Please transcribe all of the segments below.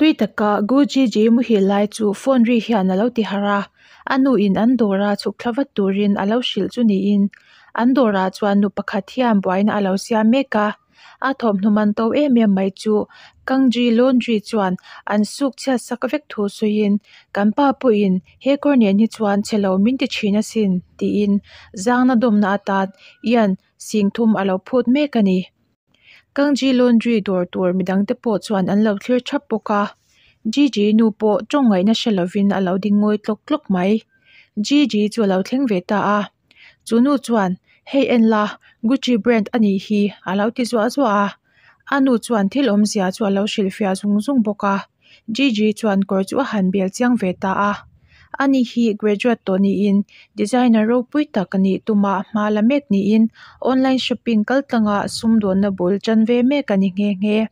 Tui taka Gu Jiji muhil lai chu phone ri hian a lo ti harh a, a nu in an dawra chhuk thla vat turin a lo hrilh chu niin an dawrah chuan nu pakhat hian buaina a lo siam mek a, a thawmhnaw man to em em mai chu Kangji Laundry chuan an suk chhiat sak vek thu sawiin kan pa pawhin he kawr nen hi chuan chhe lo min ti thin asin tiin zangna dawmna atan ian singthum a lo phut mek a ni. Kangji Laundry dawr tur midangte pawh chuan an lo thlir thap bawk a, Gigi nu pawh tawng ngaihna hre lovin a lo ding ngawi tlawk tlawk mai. Gigi chu a lo thleng ve ta a, chu nu chuan Hei en la, Gucci brand a nih hi a lo ti zuah zuah a, a nu chuan thil awmzia chu a lo hrilhfiah zung zung bawk a, Gigi chuan kawr chu a han bel chiang ve ta a. Ani hi graduate tawh niin designer ropui tak nih tuma hma la mek niin online shopping kal tlanga sumdawnna bul tan ve mek a ni nghe nghe.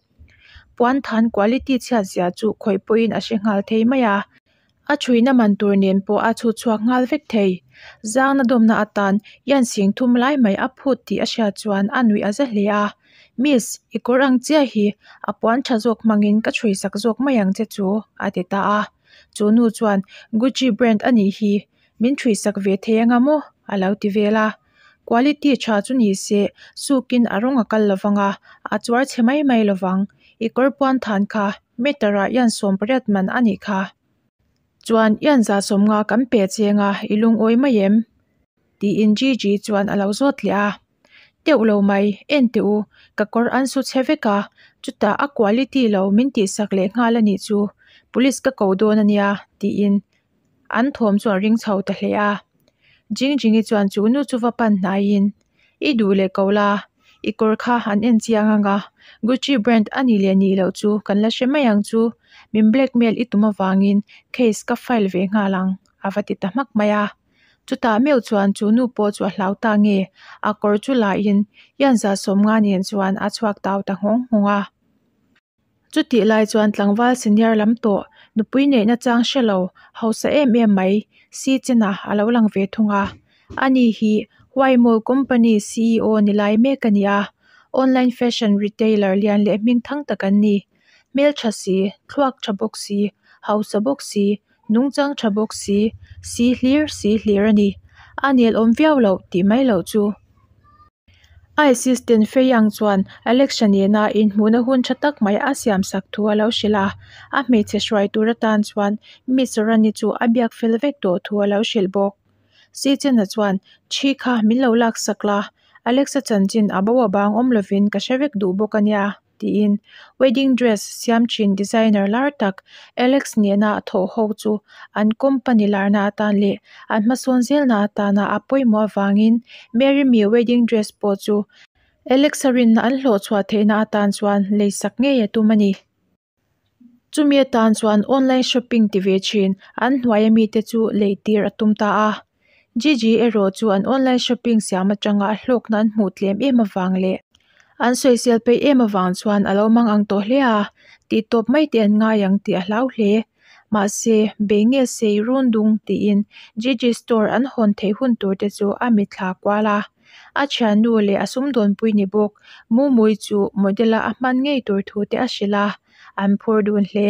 Puan than quality chhiat zia chu khawih pawhin a hre nghal thei mai a, a chhuina man tur nen pawh a chhut chhuak nghal vek thei. Zangna dawmna atan hian sing thum lai mai a phut tih a hriat chuan a nuih a za hle a, Miss, i kawr ang chiah hi a puan tha zawk hmangin ka chhui sak zawk mai ang che chu a ti ta a. Chu nu chuan Gucci brand a nih hi, min ṭhui sak ve thei anga maw? a lo ti vel a. Quality ṭha chu ni se, sukin a rawng a kal lovang a, a chuar chhe mai mai lovang. I kawr puan than kha meter ah ian 80 man a nih kha. Chuan ian 150 kan pe cheng a, i lungawi mai em? tiin Gigi chuan a lo zawt leh a. Teuh lo mai, en teh u, ka kawr an su chhe vek a, chutah a quality lo min tihsak leh nghal a nih chu, police ka ko dawn a nia, tiin an thawm chu a ring chho ta hle a. Jingjingi chuan chu nu chu va pan hnaiin, I duh leh ko la, i kawr kha an en chiang ang a, Gucci brand a nih leh nih loh chu kan la hre mai ang chu, min blackmail i tum avangin case ka file ve nghal ang, a va ti ta hmak mai a. Chutah meuh chuan chu nu pawh chu a hlau ta nge, a kawr chu lahin hian 150 nen chuan a chhuak tau ta nghawng nghawng a. Chutih lai chuan tlangval senior lam tawh, nupui neihna chang hre lo, hausa em em mai, si chenah a lo lang ve thung a. Ani hi Huai Mall Company CEO ni lai mek a ni a, online fashion retailer lian leh hmingthang tak an ni. Hmeltha si, thluak tha bawk si, hausa bawk si, nungchang tha bawk si, si hlir si hlir a ni. A nel awm viau loh tih mai loh chu. A assistant Fei Yang chuan Alexa nena inhmuhna hun tha tak mai a siam sak thu a lo hrilh a, a hmeichhe hruai tur atan chuan Miss Rani chu a biak fel vek tawh thu a lo hrilh bawk. Si Chena chuan, Thi kha min lo laksak la, Alexa chanchin a bo a bang awm lovin ka hre vek duh bawk a nia. tiin wedding dress siam thin designer lar tak Alex nena thawh ho chu an company larna atan leh an hmasawn zelna atana a pawimawh avangin Marry Me wedding dress pawh chu Alex a rinna an hlawh chhuah theihna atan chuan lei sak ngei a tum a ni. Chumi atan chuan online shopping ti ve thin an hnuai ami te chu lei tir a tum ta a. Gigi erawh chu an online shopping siam atanga a hlawkna an hmuh tlem em avang leh an sawisel peih em avang chuan a lo mang ang tawh hle a, tih tawp mai te an ngai ang tih a hlau hle. Mahse, bei nge sei run dung tiin Gigi store an hawn theih hun tur te chu a mitthla kual a. A thiannu leh a sumdawnpui ni bawk Mumui chu model a a hman ngei tur thu te a hrilh a, an phur dun hle.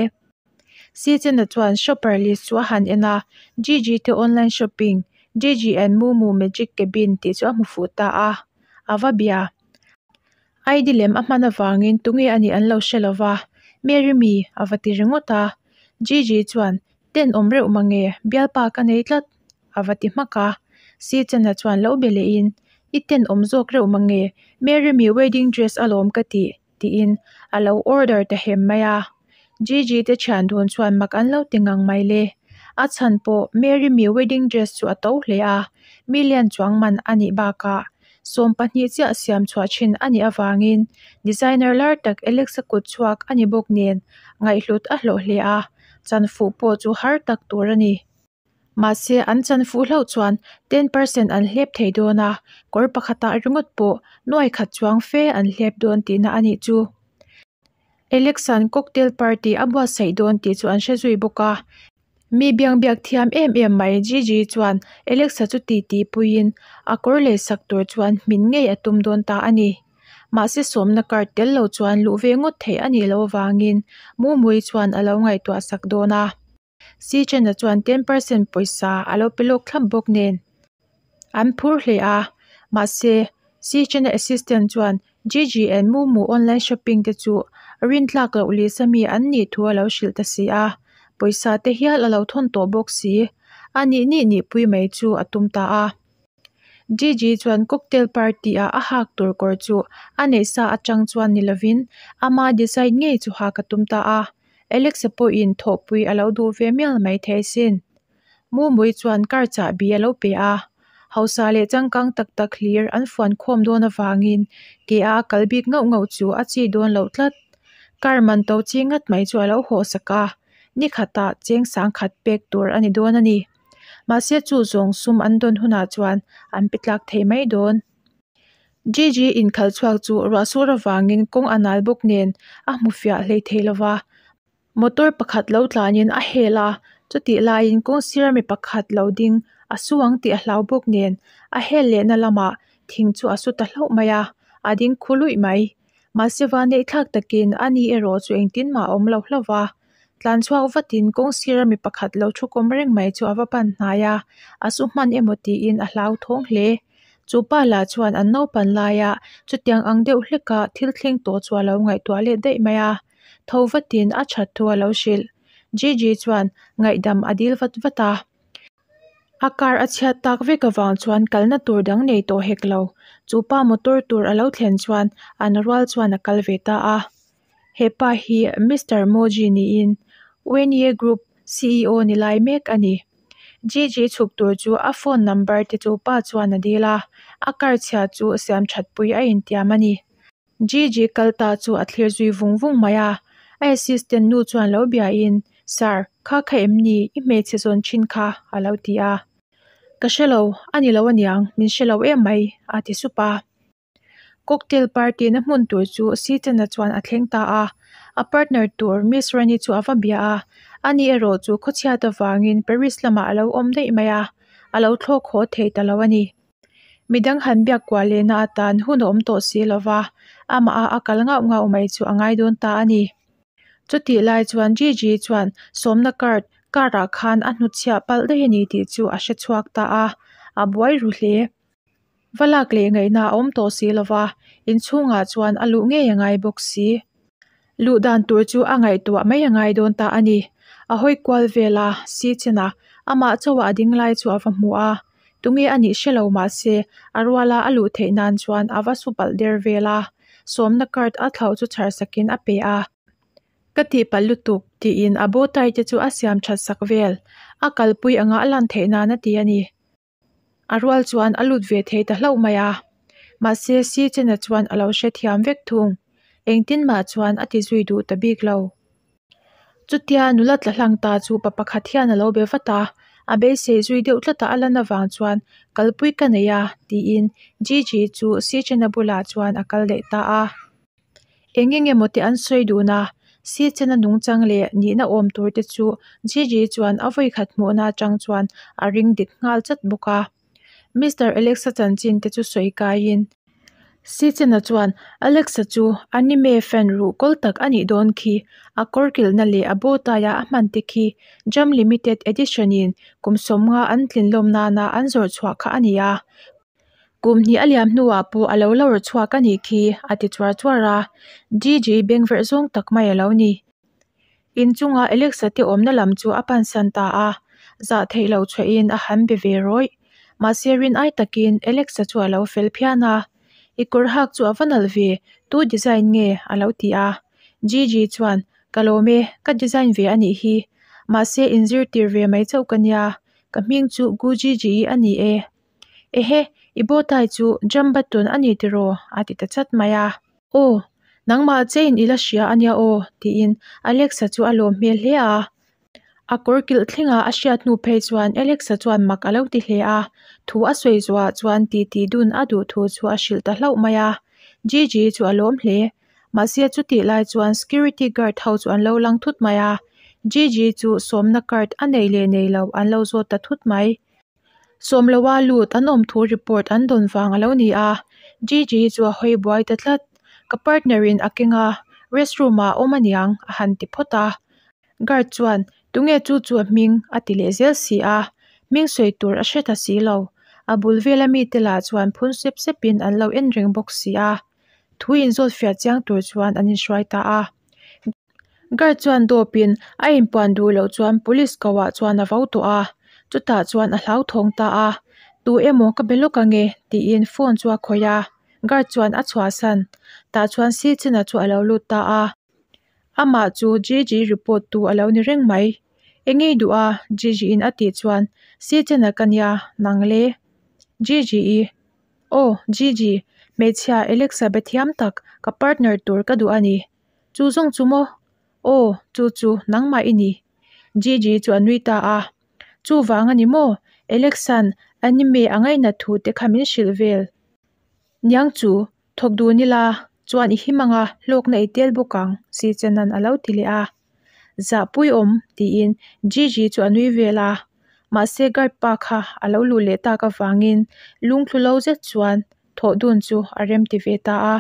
Sichena chuan shopper list chu a han en a, Gigi te online shopping, Gigi and Mumu Magic Cabin tih chu a hmu fuh ta a, a va bia. ID lem a hman avangin tunge a nih an lo hre lo va, Marry me a va ti ringawt a. Gigi chuan, Tenawm reuh mange, bialpa ka nei tlat a va ti hmak a. Sichena chuan lo be lehin, I tenawm zawk reuh mange, Marry me wedding dress alawm ka tih. tiin a lo order ta hem mai a. Gigi te thian dun chuan mak an lo ti ngang mai le. A chhan pawh Mary mi wedding dress chu a to hle a, million chuang man a nih bakah 20 chiah siam chhuah thin a nih avangin designer lar tak Alexa kut chhuak a ni bawk nen ngaihhlut a hlawh hle a, chanfuh pawh chu har tak tur a ni. Mahse, an chan fuh hlauh chuan 10% an hlep thei dawn a, kawr pakhatah ringawt pawh nuai khat chuang fe an hlep dawn tihna a nih chu. Alex-a'n cocktail party a buatsaih dawn tih chu an hre zui bawk a. Mi biang biak thiam em em mai Gigi chuan Alex-a chu titi puiin a kawr lei sak tur chuan hmin ngei a tum dawn ta a ni. Mahse sawmna card tel lo chuan luh ve ngawt theih a nih loh avangin Mumui chuan a lo ngaihtuah sak dawn a. Sichena chuan 10% pawisa a lo pe lawk thlap bawk nen an phur hle a. Mahse Sichena assistant chuan Gigi and Mumu online shopping te chu rintlak loh lisa mi an nih thu a lo hrilh ta si a. Pawisa te hial a lo thawn tawh bawk si. A nih nih nihpui mai chu a tum ta a. Gigi chuan cocktail party a a hak tur kawr chu a neih sa atang chuan ni lovin ama design ngei chu hak a tum ta a. Alex-a pawhin thawhpui a lo duh ve mial mai thei asin. Mumui chuan car chahbi a lo pe a. Hausa leh changkang tak tak hlir an fuan khawm dawn avangin ke a a kal bik ngauh ngauh chu a chi dawn loh tlat. Car man to chi ngat mai chu a lo hawh sak a, ni khatah cheng sangkhat pek tur a ni dawn a ni. Mahse chu zawng sum an dawn hunah chuan an pe tlak thei mai dawn. Gigi inkhalh chhuak chu ruah sur avangin kawng a nal bawk nen a hmu fiah hlei thei lova. Motor pakhat lo tlanin a hel a, chutih laiin kawng sira mi pakhat lo ding a su ang tih a hlau bawk nen a hel lehna lamah thing chu a su ta hlauh mai a, a ding khu luih mai. Mahse vanneih thlak takin a ni erawh chu engtin mah a awm lo hlauh va. Tlan chhuak vatin kawng sira mi pakhat lo thu kawm reng mai chu a va pan hnai a, a su hman emaw tiin a hlauthawng hle. Chu pa lah chuan an naupan laia chutiang ang deuh hleka thil thleng tawh chu a lo ngaihtuah let daih mai a. Tho vatin a that thu a lo hrilh. Gigi chuan ngaihdam a dil vat vat a. A car a chhiat tak vek avang chuan kalna tur dang nei tawh hek lo. Chu pa motor tur a lo thlen chuan an rual chuan a kal ve ta a. He pa hi Mister Moji niin Wenye Group CEO ni lai mek a ni. Gigi chhuk tur chu a phone number te chu pa chuan a dil a, a car chhia chu siam that pui a intiam a ni. Gigi kal ta chu a thlir zui vung vung mai a, a assistant nu chuan lo biain, Sir, kha kha em ni i hmeichhe zawn thin kha? a lo ti a. Ka hre lo, a ni lo aniang, min hre lo em mai, a ti sup a. Cocktail party na hmun tur chu Seaton-a chuan a thleng ta a, a partner tur Miss Rani chu a va bia a, ani erawh chu khawchhiat avangin Paris lamah a lo awm daih mai a, a lo thlawk haw thei ta lo a ni. Midang han biak kuah lehna atan hun a awm tawh si lo va, amah a a kal ngauh ngauh mai chu a ngai dawn ta a ni. Chutih lai chuan Gigi chuan sawmna card car ah khan a hnutchhiah palh daih a ni tih chu a hre chhuak ta a, a buai ru hle. Va lak leh ngaihna a awm tawh si lo va, inchhungah chuan a luh ngei a ngai bawk si. Luh dan tur chu a ngaihtuah mai a ngai dawn ta a ni. A hawi kual vel a, si chen a, amah chauha a ding lai chu a va hmu a. Tunge a nih hre lo mah se, a ruala a luh theih nan chuan a va su palh der vel a. Sawmna card a thlauh chu chhar sakin a pe a. Ka tihpalh lutuk, tiin a bow tie te chu a siam that sak vel. A kalpui anga a lan theih nan a ti a ni. A rual chuan a lut ve thei ta hlauh mai a. Mahse, Si Chena chuan a lo hrethiam vek thung. Engtin mah chuan a ti zui duh ta bik lo. Chutia nula tla hlang ta chu pa pakhat hian a lo be vat a, a beisei zui deuh tlata a lan avang chuan kalpui ka nei a, tiin Gigi chu Si Chena bulah chuan a kal leh ta a. Eng eng emaw te an sawi dun a, Si Chena nungchang leh nihna awm tur te chu Gigi chuan a vawikhat hmuhna atang chuan a ring dik nghal chat bawk a. Mister Alex-a chanchin te chu sawi kaiin. Si Chena chuan Alex-a chu anime fan ruh kawl tak a nih dawn khi, a kawr kilhna leh a bow tie-a a hman te khi Jam Limited Edition-in kum 50 an tlin lawm nana an zawrh chhuah kha a ni a, Kum hnih a liam hnuah pawh a lo lawr chhuak a nih khi, a ti chuar chuar a. Gigi bengverh zawng tak mai a lo ni. Inchunga Alexa te awmna lam chu a pansan ta a, zah theih loh chhuahin a han be ve rawih. Mahse rin ai takin Alexa chu a lo fel phian a. I kawr hak chu a va nalh ve, tu design nge? a lo ti a. Gigi chuan, Ka lawm e, ka design ve a nih hi. Mahse inzirtir ve mai chauh ka nia, ka hming chu Gu Gigi-i a ni e. Ehe, i bow tie chu jam button a ni tiraw? a ti ta chat mai a. Aw, nangmah chain i la hria a nia aw, tiin Alexa chu a lawm hmel hle a. A kawr kilh thlenga a hriat hnu phei chuan Alexa chuan mak a lo ti hle a, thu a sawi zuah chuan titi dun a duh thu chu a hrilh ta hlauh mai a. Gigi chu a lawm hle. Mahse chutih lai chuan security guard ho chu an lo lang thut mai a. Gigi chu sawmna card a nei leh nei lo an lo zawt ta thut mai. Sawmloa lut an awm thu report an dawn vang a lo ni a, Gigi chu a hawi buai ta tlat. Ka partner in a keng a, restroom ah a awm aniang a han ti phawt a. Guard chuan, Tunge chu chu a hming? a ti leh zel si a. Hming sawi tur a hre ta si lo. A bul vela mite lah chuan phun sep sepin an lo en reng bawk si a. Thu inzawt fiah chiang tur chuan an inhruai ta a. Guard chuan dawpin a inpuan duh loh chuan police ko ah chuan a vo tawh a, chutah chuan a hlauthawng ta a, Tu emaw ka be lawk ange tiin phone chu a khawih a, guard chuan a chhuahsan. Tah chuan Si Chena chu a lo lut ta a, amah chu Gigi report tu a lo ni reng mai. Enge i duh a? Gigi in a tih chuan Si Chena ka nia, nang le? Gigi i. Aw, Gigi, hmeichhia Alexa be thiam tak ka partner tur ka duh a ni. Chu zawng chu maw? Aw, chu chu nangmah i ni. Gigi chu a nui ta a. Chuvang a ni maw? Alex-a'n anime a ngainat thu te kha min hrilh vel. Niang chu, thawk dun ila, chuan i him anga hlawkna i tel bawk ang, Sichena'n a lo ti leh a. Zahpuiawm, tiin Gigi chu a nui vel a. Mahse guard pa kha a lo luh leh tak avangin lungthlu lo zet chuan thawh dun chu a rem ti ve ta a.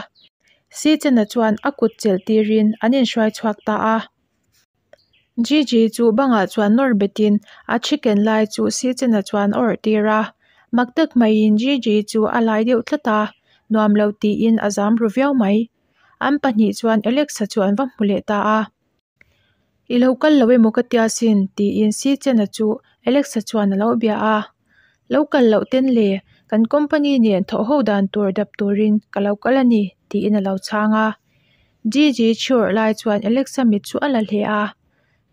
Sichena chuan a kut chelh tirin an inhruai chhuak ta a. Gigi chu bangah chuan nawr betin a thi ken lai chu Sichena chuan a awrh tir a. Mak tak maiin Gigi chu a lai deuh tlat a, nuam lo tiin a zam ru viau mai. An pahnih chuan Alexa chu an va hmu leh ta a. I lo kal lo emaw ka tia sin tiin Sichena chu Alexa chuan a lo bia a. Lo kal loh ten le, kan company nen thawh ho dan tur dap turin ka lo kal a ni tiin a lo chhang a. Gigi chhiawrh lai chuan Alexa mit chu a la hle a.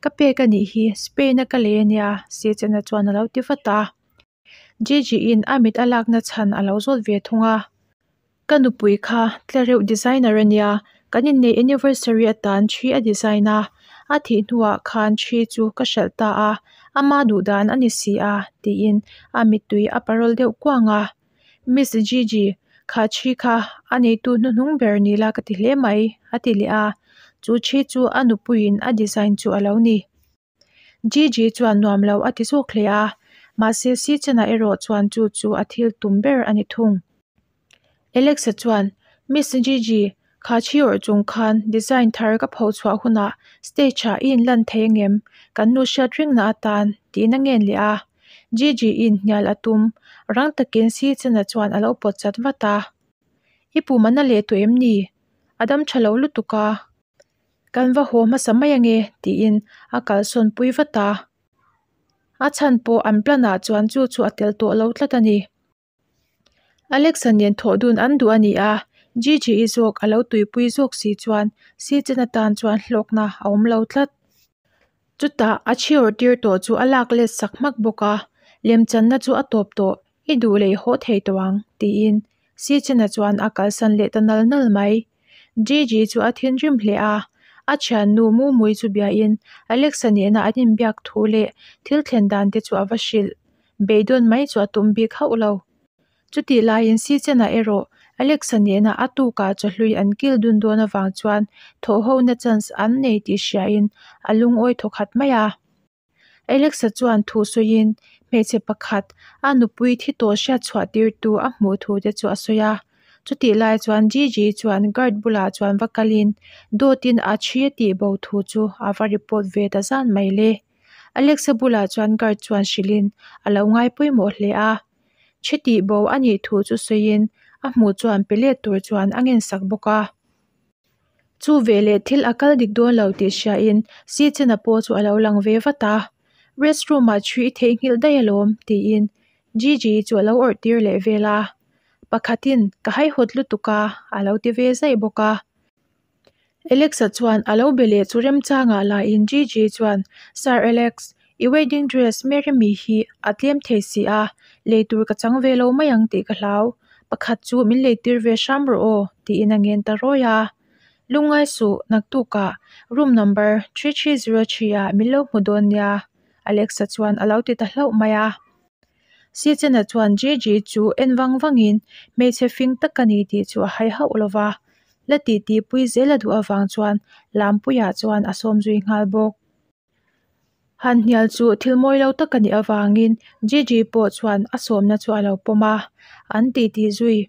Ka pek a nih hi, Spain a ka lei a nia Sichena chuan a lo ti vat a. Gigi-in a mit a lakna chhan a lo zawt ve thung a. Ka nupui kha tlareuh designer a nia, kan inneih anniversary atan thi a design a, a thih hnuah khan thi chu ka hralh ta a, ama duh dan a ni si a, tiin a mittui a parawl deuh kuang a. Miss Gigi, kha thi kha a neitu hnuhnung ber ni la ka ti hle mai, a ti leh a. Chu thi chu a nupuiin a design chu a lo ni. Gigi chuan nuam lo a ti zawk hle a, mahse Sichana erawh chuan chu chu a thil tum ber a ni thung. Alexa chuan, Miss Gigi, kha thi awrh chung khan design thar ka pho chhuah hunah stage ah i inlan thei angem? Kan nu hriat ringna atan tiin a ngen leh a. Gigi in hnial a tum, rang takin Sichana chuan a lo pawt chat vat a. I pum a na leh tawh em ni? A dam tha lo lutuk a. Kan va haw hmasa mai ange tiin a kalsawn pui vat a. A chhan pawh an plan ah chuan chu chu a tel tawh lo tlat a ni. Alexa nen thawh dun an duh a ni a, Gigi-i zawk a lo tuipui zawk si chuan Sichen atan chuan hlawkna a awm lo tlat. Chutah a chhiawr tir tawh chu a lak let sak hmak bawk a, lemchanna chu a tawp tawh, i duh leh i haw thei tawh ang, tiin Sichena chuan a kalsan leh ta nal nal mai. Gigi chu a thinrim hle a, a thiannu Mumui chu biain Alexa nena an inbiak thu leh thil thlen dan te chu a va hrilh. Beidawn mai chu a tum bik hauh lo. Chutih laiin Sichena erawh Alexa nena a tukah chawhlui an kil dun dawn avang chuan thawhhona chance an nei tih hriain a lungawi thawkhat mai a. Alexa chuan thu sawiin hmeichhe pakhat a nupui thi tawh hriat chhuah tirtu a hmuh thu te chu a sawi a. Chutih lai chuan Gigi chuan guard bulah chuan va kalin dawtin a thi a tih bo thu chu a va report ve ta zan mai le. Alexa bulah chuan guard chuan hrilhin a lo ngai pawimawh hle a. Thi tih bo a nih thu chu sawiin a hmuh chuan pe let tur chuan a ngensak bawk a. Chu veleh thil a kal dik dawn lo tih hriain Sichena pawh chu a lo lang ve vat a, Restroom ah chhui i theihnghilh daih alawm tiin Gigi chu a lo awrh tir leh vel a, pakhatin ka haihawt lutuk a a lo ti ve zaih bawk a. Alex-a chuan a lo be leh chu remchangah lain Gigi chuan Sir Alex, i wedding dress Mary mi hi a tlem thei si a, lei tur ka chang ve lo mai ang tih ka hlau. Pakhat chu min leitir ve hram rawh aw tiin a ngen ta rawi a. Lungngai suh, naktukah room number 3303 ah min lo hmu dawn nia Alexa chuan a lo ti ta hlauh mai a. Sichena chuan Gigi chu en vang vangin hmeichhe fing tak a ni tih chu a hai hauh lo va, la titipui zel a duh avang chuan Lampuiah chuan a sawm zui nghal bawk. Han hnial chu thil mawi lo tak a nih avangin Gigi pawh chuan a sawmna chu a lo pawm a, an titi zui.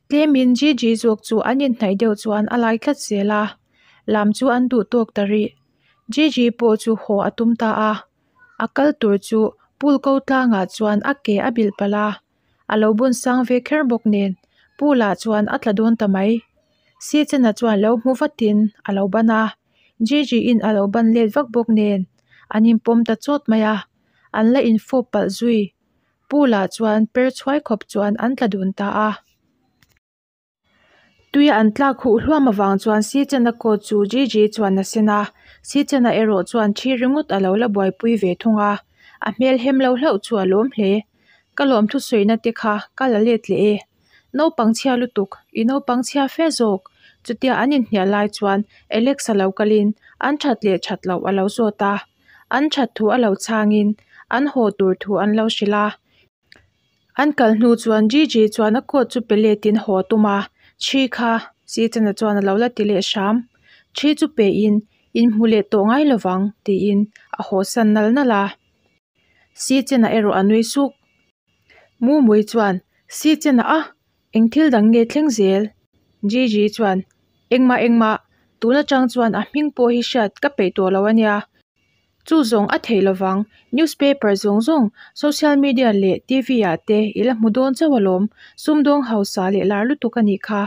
Tlemin Gigi zawk chu an inhnaih deuh chuan a lai tlat zel a, lam chu an duh tawk ta rih. Gigi pawh chu haw a tum ta a, a kal tur chu pool ko tlangah chuan a ke a bilh palh a, a lo bun sang ve kher bawk nen pool ah chuan a tla dawn ta mai. Sichana chuan lo hmu vatin a lo ban a, Gigi in a lo ban let vak bawk nen an inpawm ta chawt mai a, an la infawp palh zui. Pool ah chuan per chhuai khawp chuan an tla dun ta a. Tuia an tlak huh hluam avang chuan Sichana coat chu Gigi chuan a sen a, Sichana erawh chuan thi ringawt a lo la buaipui ve thung a, a hmel hem lo hlauh chu a lawm hle. Ka lawmthu sawina te kha ka la let leh e. Naupang chhia lutuk, i naupang chhia fe zawk. Chutia an inhnial lai chuan Alex-a lo kalin an that leh that loh a lo zawt a, an that thu a lo chhangin an haw tur thu an lo hrilh a. An kal hnu chuan Gigi chuan a coat chu pe letin haw a tum a, Chhi kha, Sitana chuan a lo la ti leh hram. Chhi chu pe in, inhmu leh tawh ngai lovang, tiin a haw san nal nal a. Sitana erawh a nui suk. Mumui chuan, Sitana a, eng thil dang nge thleng zel? Gigi chuan, Engmah engmah, tun atang chuan a hming pawh hi hriat ka peih tawh lo a nia. Chu zawng a theih lovang, newspaper zawng zawng, social media leh TV ah te i la hmu dawn chauh alawm, sumdawng hausa leh lar lutuk a nih kha,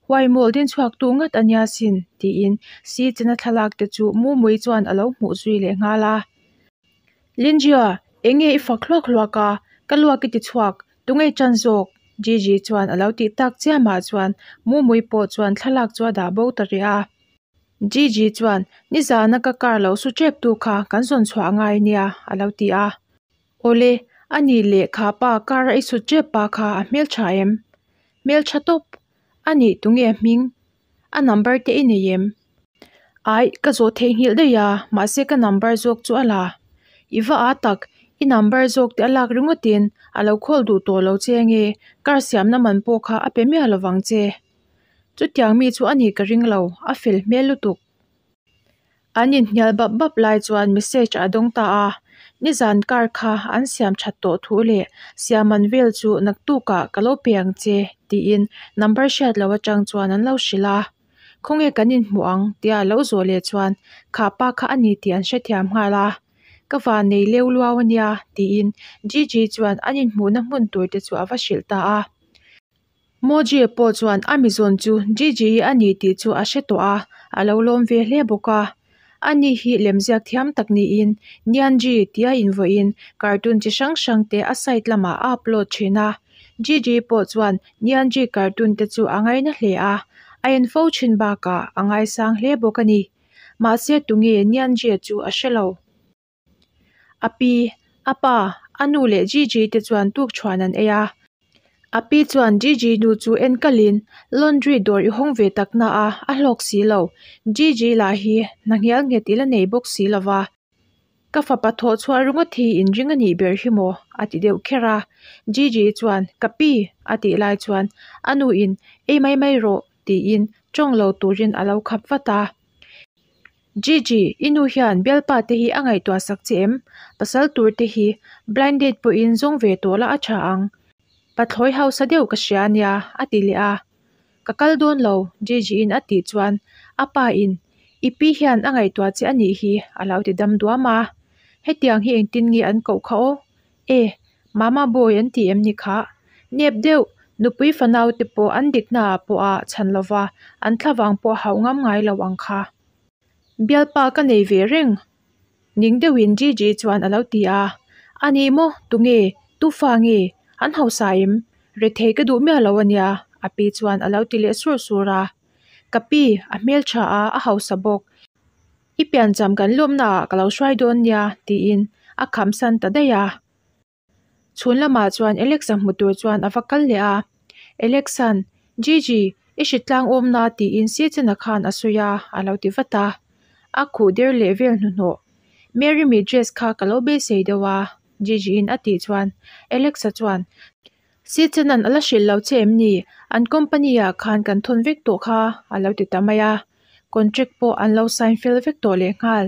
huai mawl din chhuak tu ngat a nia sin, tiin Sichana thlalak te chu Mumui chuan a lo hmuh zui leh nghal a. Linjia, eng nge i fak hluak hluak a, ka luak i ti chhuak, tunge i tan zawk? Gigi chuan a lo tih tak chiamah chuan Mumui pawh chuan thlalak chu a dah bo ta rih a. Gigi chuan, Nizana ka car lo su tep tu kha kan zawn chhuah ngai nia, a lo ti a. Awle, a nih leh kha pa car a i su tep pa kha a hmeltha em? Hmeltha tawp. A nih tunge a hming? A number te i nei em? Aih, ka zawh theihnghilh daih a, mahse ka number zawk chu a la. I va â tak, i number zawk te a lak ringawtin a lo call duh tawh lo che nge, car siamna man pawh kha a pe miah lovang che. Chutiang mi chu a nih ka ring lo, a fel hmel lutuk. An inhnial bap bap lai chuan message a dawng ta a, nizan car kha an siam that tawh thu leh siam an vel chu naktukah ka lo pe ang che tiin number hriat loh atang chuan an lo hrilh a. Khawnge kan inhmuh ang tia a lo zawh leh chuan kha pa kha a ni tih an hrethiam nghal a. Ka van nei leu luau a nia tiin Gigi chuan an inhmuhna hmun tur te chu a va hrilh ta a. Moji pawh chuan a mizawn chu Gigi a ni tih chu a hre tawh a, a lo lawm ve hle bawk a. Ani hi lemziak thiam tak niin Nianji tia invawiin cartoon chi hrang hrang te a site lamah a upload thin a. Gigi pawh chuan Nianji cartoon te chu a ngaina hle a, a en fo thin bakah a ngaisang hle bawk a ni. Mahse tunge Nianji chu a hre lo. A pi, a pa, a nu leh Gigi te chuan tukṭhuan an ei a. A pi chuan Gigi nu chu en kalin, Laundry dawr i hawng ve tak na a, a hlawk si lo. Gigi lah hi hna nghial nghet i la nei bawk si lo va. Ka fapa thawh chhuah ringawt hi inring a nih ber hi maw? a ti deuh kher a. Gigi chuan, Ka pi, a tih lai chuan a nuin, Ei mai mai rawh, tiin ṭawng lo turin a lo khap vat a. Gigi, i nu hian bialpa te hi a ngaihtuah sak che em? Pasal tur te hi blind date pawhin zawng ve tawh la a tha ang. Pathlawi hausa deuh ka hria ania, a ti leh a. Ka kal dawn lo, Gigi-in a tih chuan a pa in, I pi hian a ngaihtuah che a nih hi, a lo ti dam duam a. Hetiang hi engtin nge an koh kha aw? E, Mama boy an ti em ni khah? Nep deuh, nupui fanau te pawh an diknaah pawh a chhan lova, an thlavang pawh hauh ngam ngai lo ang kha. Bialpa ka nei ve reng, ning deuhin Gigi chuan a lo ti a. A ni maw, tunge, tu fa nge, an hausa em? Rethei ka duh miah lo a nia, a pi chuan a lo ti leh sur sur a. Ka pi, a hmeltha a, a hausa bawk. I piancham kan lawmnaah ka lo hruai dawn nia, tiin a khamsan ta daih a. Chhun lamah chuan Alex-a hmu tur chuan a va kal leh a. Alex-a'n, Gigi, i hritlang awmna tiin Sitchen-a khan a sawi a, a lo ti vat a. A khuh der leh vel hnuhnawh. Mary mi dress kha ka lo beisei deuh a, Gigi-in a tih chuan Alex-a chuan, Sitchen-a'n a la hrilh lo che em ni? An company-ah khan kan thawn vek tawh kha, a lo ti ta mai a. Contract pawh an lo sign fel vek tawh lehnghal.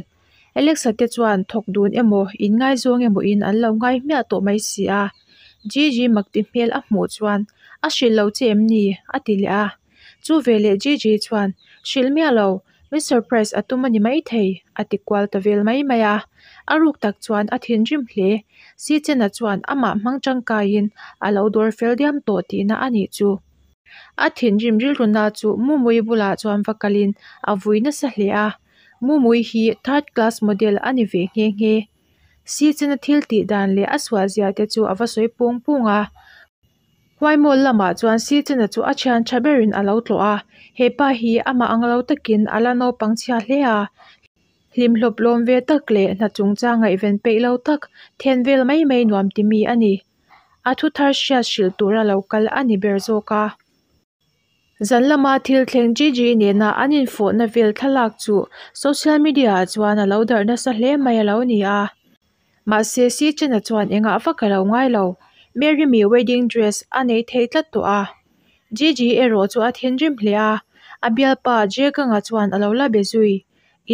Alexa te chuan thawk dun emaw, inngaizawng emaw in an lo ngai hmiah tawh mai si a. Gigi makti hmel a hmuh chuan A hrilh lo che em ni? a ti leh a. Chu veleh Gigi chuan, Hrilh miah lo, min surprise a tum a ni maithei, a ti kual ta vel mai mai a. A ruk tak chuan a thinrim hle. Sichena chuan amah hmang tangkaiin a lo dawr fel diam tawh tihna a nih chu. A thinrim rilruna chu Mumui bulah chuan va kalin a vui nasa hle a. Mumui hi third class model a ni ve nghe nghe. Sichena thil tih dan leh a sualzia te chu a va sawi pung pung a. Huaimawlh lamah chuan Sichena chu a thian tha berin a lo tlawh a. He pa hi amah ang lo takin a la naupang chhia hle a. Hlimhlawp lawm ve tak leh hna chungchang ngaihven peih lo tak then vel mai mai nuam ti mi a ni. A thu thar hriat hrilh tura lo kal a ni ber zawk a. Zan lama thil thleng Gigi nena an infawhna vel thlalak chu social media ah chuan a lo darh nasa hle mai a lo ni a. Mahse Sichena chuan engah vak a lo ngai lo. Mary mi wedding dress a nei thei tlat tawh a. Gigi erawh chu a thinrim hle a, a bialpa Jekanga chuan a lo la be zui.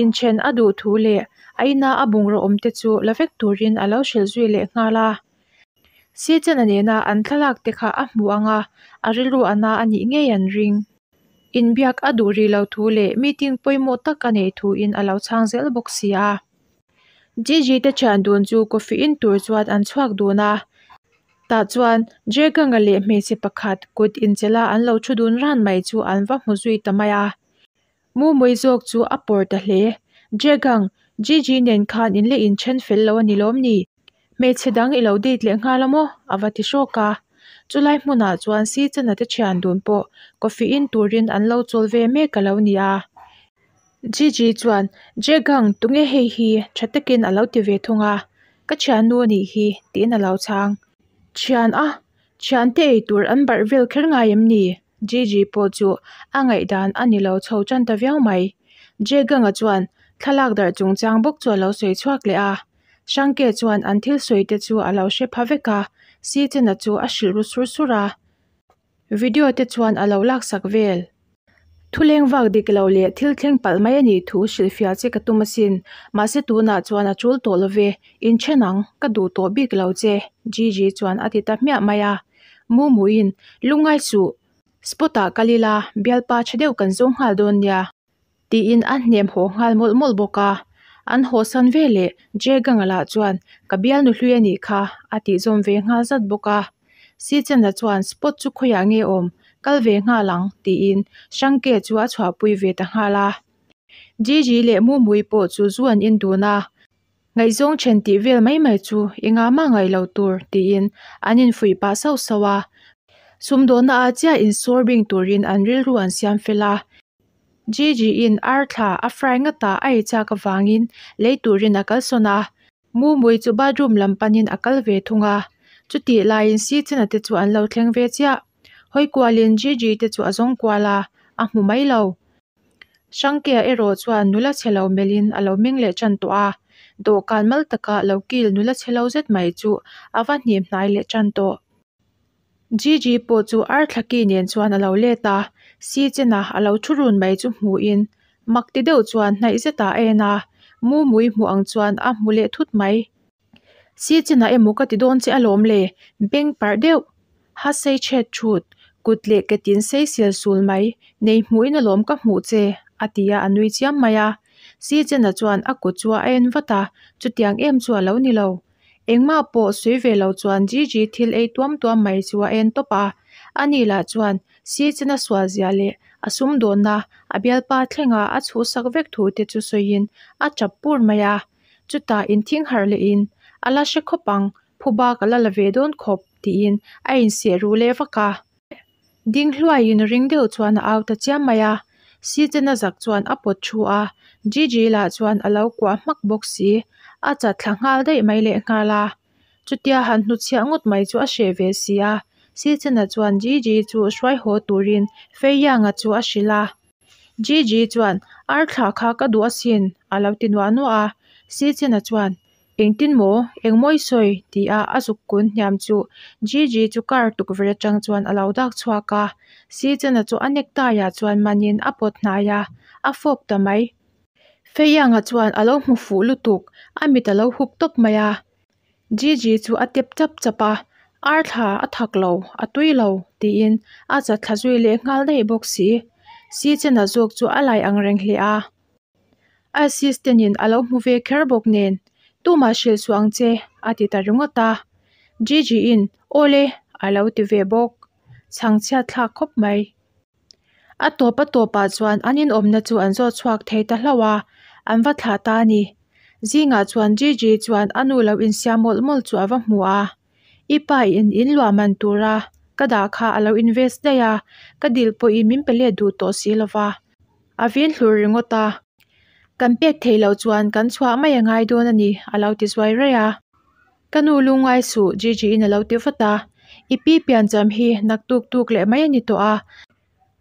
Inthen a duh thu leh a ina a bungraw awm te chu la vek turin a lo hrilh zui leh nghal a. Sichena nena an thlalak te kha a hmu ang a, a rilru a na a nih ngei an ring. Inbiak a duh rih lo thu leh meeting pawimawh tak a neih thuin a lo chhang zel bawk si a. Gigi te thian dun chu coffee in tur chuan an chhuak dun a. Tah chuan Jeganga leh hmeichhe pakhat kut inchela an lo thu dun ran mai chu an va hmu zui ta mai a. Mumui zawk chu a pawr ta hle. Jegang, Gigi nen khan in la inthen fel lo a ni lawm ni? Hmeichhe dang i lo date leh nghal a maw? a va ti hrawk a. Chulai hmunah chuan Sichana te thian dun pawh coffee in turin an lo chawl ve mek a lo ni a. Gigi chuan, Jegang, tunge hei hi? tha takin a lo ti ve thung a. Ka thiannu a nih hi, tiin a lo chhang. Thian a, thiante ei tur an barh vel kher ngai em ni? Gigi pawh chu a ngaihdan a ni lo chho tan ta viau mai. Jeganga chuan thlalak darh chungchang bawk chu a lo sawi chhuak leh a. Hrangke chuan an thil sawi te chu a lo hre pha vek a, Sichena chu a hrilh ru sur sur a. Video te chuan a lo laksak vel. Thuleng vak dik lo leh thil thleng palh mai a nih thu hrilhfiah che ka tum asin. Mahse tunah chuan a tul tawh lo ve, inthen ang, ka duh tawh bik lo che, Gigi chuan a ti ta hmiah mai a. Mumuiin, Lungngai suh, spot ah kal ila, bialpa tha deuh kan zawng nghal dawn nia, tiin a hnem haw nghal mawlh mawlh bawk a. An hawsan veleh Jeganga lah chuan, Ka bialnu hlui a nih kha, a tih zawm ve nghal zat bawk a. Sichana chuan spot chu khawiah nge awm, kal ve nghal ang, tiin Hrangke chu a chhuahpui ve ta nghal a. Gigi leh Mumui pawh chu zu an in dun a, Ngaihzawng then tih vel mai mai chu i ngah mah ngaih lo tur, tiin an infuih pah sauh sauh a. Sumdawhna ah chiah insawr bing turin an rilru an siam fel a. Gigi-in ar thla a fry ngata a ei chak avangin lei turin a kalsawn a. Mumui chu bathroom lam panin a kal ve thung a, chutih laiin Sichana te chu an lo thleng ve chiah. Hawi kualin Gigi te chu a zawng kual a, a hmu mai lo. Hrangkea erawh chuan nula chhe lo melhin a lo meng leh tan tawh a, dawhkan mal taka lo kil nula chhe lo zet mai chu a va hnim hnai leh tan tawh. Gigi pawh chu Arthlaki nen chuan a lo let a, Sichena a lo thu run mai chu hmuhin mak ti deuh chuan hnaih zetah a en a, Mumui hmuh ang chuan a hmu leh thut mai. Sichena emaw ka ti dawn che alawm le, beng parh deuh, ha sei chhet thut, kut leh ke tin sei sel sul mai, nei hmuhin alawm ka hmuh che, a ti a, a nui chiam mai a. Sichena chuan a kut chu a en vat a, chutiang em chu a lo ni lo. Engmah pawh sawi ve lo chuan Gigi thil ei tuam tuam mai chu a en tawp a. Ani lah chuan Sichena sual zia leh a sumdawnna a bialpa thlenga a chhuhsak vek thu te chu sawiin a tap pur mai a. Chutah inthing harh lehin, A la hre khawp ang, phuba ka la la ve dawn khawp, tiin a inseh ru leh vak a. Ding hluaiin ring deuh chuan a au ta chiam mai a, Sichena zak chuan a pawt thu a, Gigi lah chuan a lo kuah hmak bawk si, a chat thla nghal daih mai leh nghal a. Chutia han hnutchhiah ngawt mai chu a hreh ve si a, Sichena chuan Gigi chu hruai haw turin Feiyanga chu a hrilh a. Gigi chuan, Ar thla kha ka duh asin, a lo ti nuah nuah a, Sichena chuan, Engtin maw? Eng mawi sawi? ti a a zuk kun hniam chu Gigi chu car tukverh atang chuan a lo dak chhuak a. Sichana chu a necktie ah chuan manin a pawt hnai a, a fawp ta mai. Feiyanga chuan a lo hmu fuh lutuk, a mit a lo hup tawp mai a. Gigi chu a tep chap chap a, Arthla a thak lo, a tui lo, tiin a chatthla zui leh nghal daih bawk si. Sichena zawk chu a lai angreng hle a. A assistant in a lo hmu ve kher bawk nen, Tumah hrilh suh ang che, a ti ta ringawt a. Gigi-in, Awle, a lo ti ve bawk. Chhangchhiat thlak khawp mai. A tawp a tawpah chuan an inawmna chu an zawt chhuak thei ta hlauh a, an va thlah ta a ni. Zingah chuan Gigi chuan a nu lo insiam mawlh mawlh chu a va hmu a. I pa in in luah man tura ka dah kha a lo invest daih a, ka dil pawhin min pe let duh tawh si lo va. A vin hlur ringawt a. Kan pek theih loh chuan kan chhuah mai a ngai dawn a ni, a lo ti zuai raih a. Ka nu lungngai suh, Gigi-in a lo ti vat a. I pi piancham hi naktuk tuk leh mai a ni tawh a.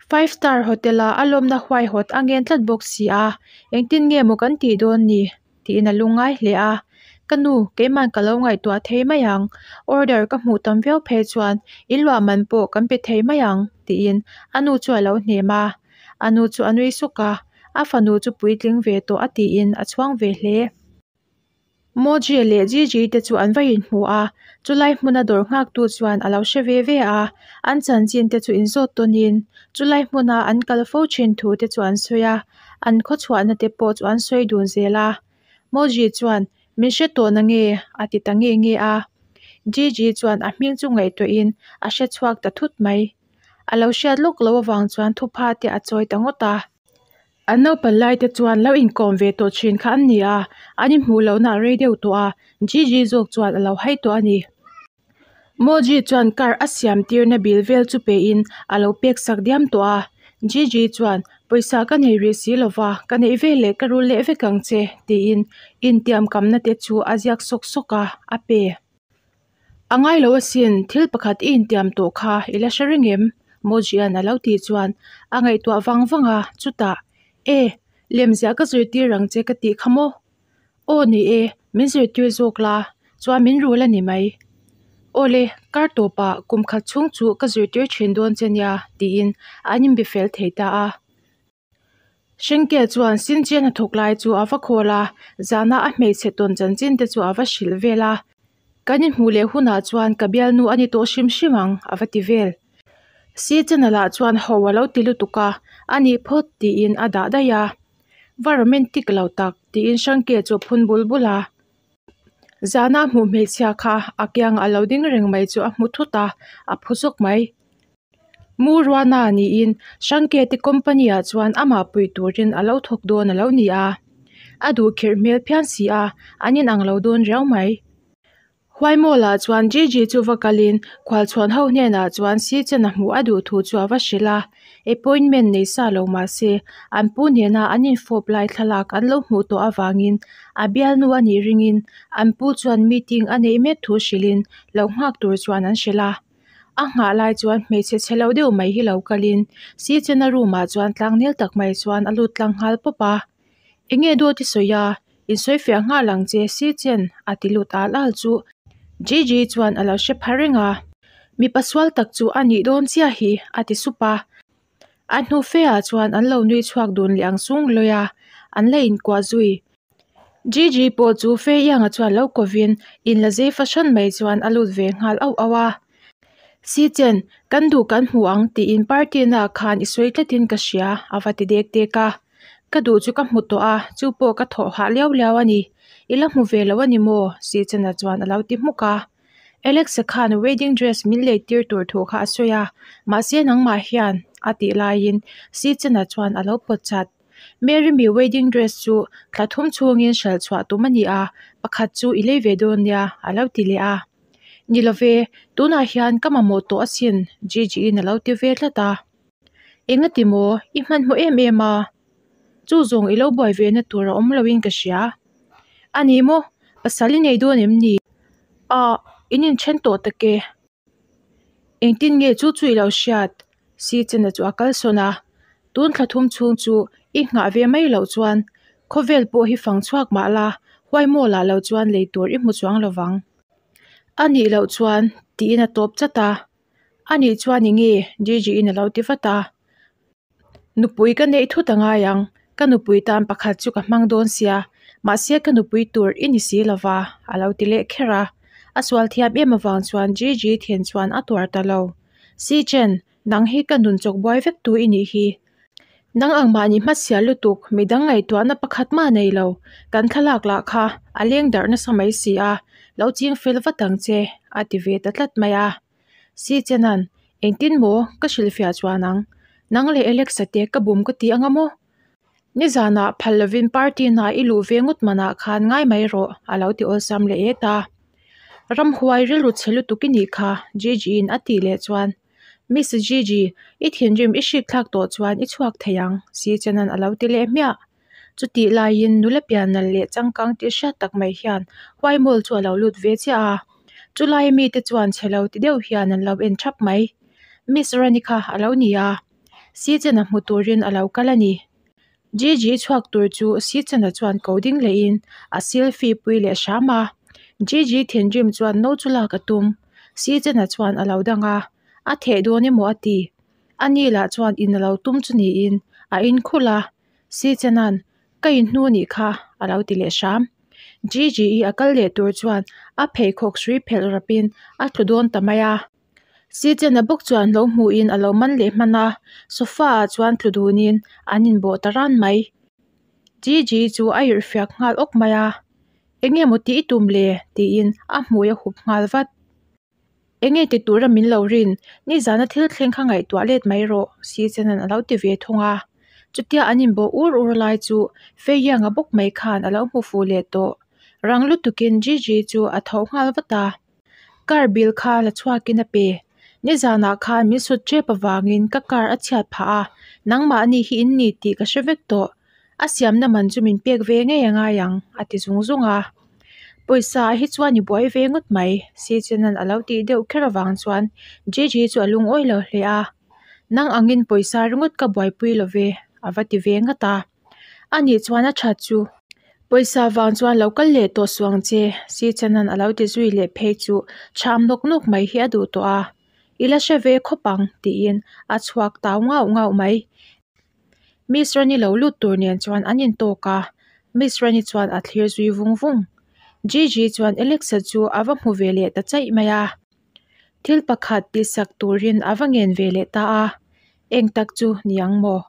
Five Star Hotel-a a lawmna huaihawt a ngen tlat bawk si a, engtin nge maw kan tih dawn ni? tiin a lungngai hle a. Ka nu, keiman ka lo ngaihtuah thei mai ang. Order ka hmuh tam viau phei chuan in luah man pawh kan pe thei mai ang, tiin a nu chu a lo hnem a. A nu chu a nui suk a, a fanu chu puitling ve tawh a tiin a chhuang ve hle. Moji leh Gigi te chu an va inhmu a, chulai hmuna dawr nghaktu chuan a lo hre ve ve a, an chanchin te chu inzawt tawnin chulai hmuna an kal fo thin thu te chu an sawi a, an khawchhuahna te pawh chu an sawi dun zel a. Moji chuan, Min hre tawh na nge? a ti ta nge nge a. Gigi chuan a hming chu ngaihtuahin a hre chhuak ta thut mai. A lo hriat lawk loh avang chuan thupha te a chawi ta ngawt a. An naupan lai te chuan lo inkawm ve tawh thin kha an ni a, an inhmuh lohna a rei deuh tawh a, Gigi zawk chuan a lo hai tawh a ni. Moji chuan car a siam tirna bill vel chu pein a lo pek sak diam tawh a, Gigi chuan, Pawisa ka nei rih si lova, ka neih ve leh ka rul leh vek ang che, tiin intiamkamna te chu a ziak sawk sawk a, a pe. A ngai lo asin, thil pakhat i intiam tawh kha i la hre reng em? Mojian a lo tih chuan a ngaihtuah vang vang a, chutah, E, lemziah ka zirtir ang che ka tih kha maw? Aw ni e, min zirtir zawk la, chuan min rul a ni mai. Aw le, kar tawpah kum khat chhung chu ka zirtir thin dawn che nia, tiin an inbe fel thei ta a. Hringke chuan Sinchian a thawk lai chu a va khawl a, zana a hmeichhe tawn chanchin te chu a va hrilh vel a. Kan inhmuh leh hunah chuan ka bialnu a ni tawh hrim hrim ang, a va ti vel. Sichana lah chuan ho a lo ti lutuk a, a nih phawt tiin a dah daih a. Va romantic lo tak, tiin Hrangke chu a phun bul bul a. Zana hmuh hmeichhia kha a kiangah a lo ding reng mai chu a hmu thut a, a phu zawk mai. Muruana niin Hrangke te company ah chuan amah puih turin a lo thawk dawn a lo ni a, a duh khirh hmel phian si a, an inang lo dawn riau mai. Huaimawla ah chuan Gigi chu va kalin khualchhuan ho hnenah chuan si chen a hmuh a duh thu chu a va hrilh a, appointment nei sa lo mahse an pu nena an infawp lai thlalak an lo hmuh tawh avangin a bialnu a nih ringin an pu chuan meeting a neih mek thu hrilhin lo nghak tur chuan an hrilh a. A nghah lai chuan hmeichhe chhe lo deuh mai hi lo kalin Sichena room ah chuan tlangnel tak mai chuan a lut tlang nghal pawp a. Enge dawt i sawi a? Insawi fiah nghal ang che Sichen a ti lut al al chu Gigi chuan a lo hre pha reng a. Mipa sual tak chu a nih dawn chiah hi a ti sup a. A hnu fe ah chuan an lo nui chhuak dun leh ang sung lawi a, an la inkuah zui. Gigi pawh chu Feianga chuan lo kovin inla zei fahran mai chuan a lut ve nghal auh auh a. Sichen, kan duh kan hmu ang tiin party na ah khan i sawi tlatin ka hria a va ti dek dek a. Ka duh chu ka hmu tawh a, chu pawh ka thawh hah liau liau a ni. I la hmu ve lo a ni maw? Sichena chuan a lo ti hmuk a. Alex-a khan wedding dress min lei tir tur thu kha a sawi a, mahse nangmah hian a tih laiin Sichena chuan a lo pawt chat. Mary mi wedding dress chu thla thum chhungin hralh chhuah tum a ni a, pakhat chu i lei ve dawn nia a lo ti leh a. Ni love, tunah hian ka mamawh tawh asin Gigi-in a lo ti ve tlat a. Engati maw, i hmanhmawh em em a? Chu zawng i lo buai ve na tur a awm loin ka hria. A ni maw, pasal i nei dawn em ni? Ah, in inthen tawh tak e. Engtin nge chu chu i lo hriat? Sichena chu a kalsawn a, Tun thla thum chhung chu i nghah ve mai loh chuan khawvel pawh hi fang chhuak mah la, huaimawlah lo chuan lei tur i hmu chuang lo vang. A nih loh chuan tiin a tawp chat a. A nih chuan i nge? Gigi-in a lo ti vat a. Nupui ka neih thut a ngai ang, ka nupui tan pakhat chu ka hmang dawn sia, mahse ka nupui tur i ni si lova, a lo ti leh kher a. A sual thiam em avang chuan Gigi thin chuan a tuar ta lo. Si Chen, nang hi ka nun chawk buai vek tu i nih hi. Nang ang mahni hmasial lutuk, midang ngaihtuahna pakhat mah nei lo. Kan thlalak lah kha a leng darh nasa mai si a, lo ching fel vat ang che, a ti ve ta tlat mai a. Si Chena'n, Engtin maw ka hrilhfiah chuan ang? Nang leh Alex-a te ka bum ka ti anga maw? Nizanah phal lovin party hna i luh ve ngawt manah khan ngai mai rawh, a lo ti awlsam leh et a. Ramhuai rilru chhe lutuk i nih kha, Gigi-in a tih leh chuan, Miss Gigi, i thinrim i hrik thlak tawh chuan i chhuak thei ang, Si Chena'n a lo ti leh hmiah. Chutih laiin nula pian nalh leh changkang tih hriat tak mai hian Huai Mall chu a lo lut ve chiah a. Chulai mite chuan chhe lo ti deuh hian an lo en thap mai. Miss Rani kha a lo ni a. Sichena hmu turin a lo kal a ni. Gigi chhuak tur chu Sichena chuan ko ding lehin a selfie pui leh hram a. Gigi thinrim chuan no chu lak a tum. Sichena chuan a lo dang a, a theh dawn emaw a ti. Ani lah chuan in a lo tum chu niin a inkhulh a. Sichena'n, Ka inhnu nih kha, a lo ti leh hram. Gigi-i a kal leh tur chuan a pheikhawk hrui phelh rapin a tlu dawn ta mai a. Sichena bawk chuan lo hmuhin a lo man leh hman a, sofa ah chuan tlu dunin an inbawh ta ran mai. Gigi chu a irhfiak nghal awk mai a, Enge maw tih i tum le? tiin a hmui a hup nghal vat. Enge ti tura min lo rin? Nizana thil thleng kha ngaihtuah let mai rawh, Sichena'n a lo ti ve thung a. Chutia an inbawh ur ur lai chu Feianga bawk mai khan a lo hmu fuh leh tawh. Rang lutukin Gigi chu a tho nghal vat a. Car bill kha la chhuakin a pe. Nizanah khan min sut tep avangin ka car a chhiat phah a, nangmahni hi in ni tih ka hre vek tawh. A siamna man chu min pek ve ngei a ngai ang, a ti zung zung a. Pawisa ah hi chuan i buai ve ngawt mai, Sichena'n a lo tih deuh kher avang chuan Gigi chu a lungawi lo hle a. Nang angin pawisa ringawt ka buaipui lo ve, a va ti ve ngat a. A nih chuan a that chu. Pawisa vang chuan lo kal leh tawh suh ang che, Sichanan a lo ti zui leh phei chu chham nawk nawk mai hi a duh tawh a. I la hre ve khawp ang, tiin a chhuak tau ngauh ngauh mai. Miss Rani lo lut tur nen chuan an intawk a, Miss Rani chuan a thlir zui vung vung. Gigi chuan Alexa chu a va hmu ve leh ta chaih mai a. Thil pakhat tihsak turin a va ngen ve leh ta a, eng tak chu ni ang maw?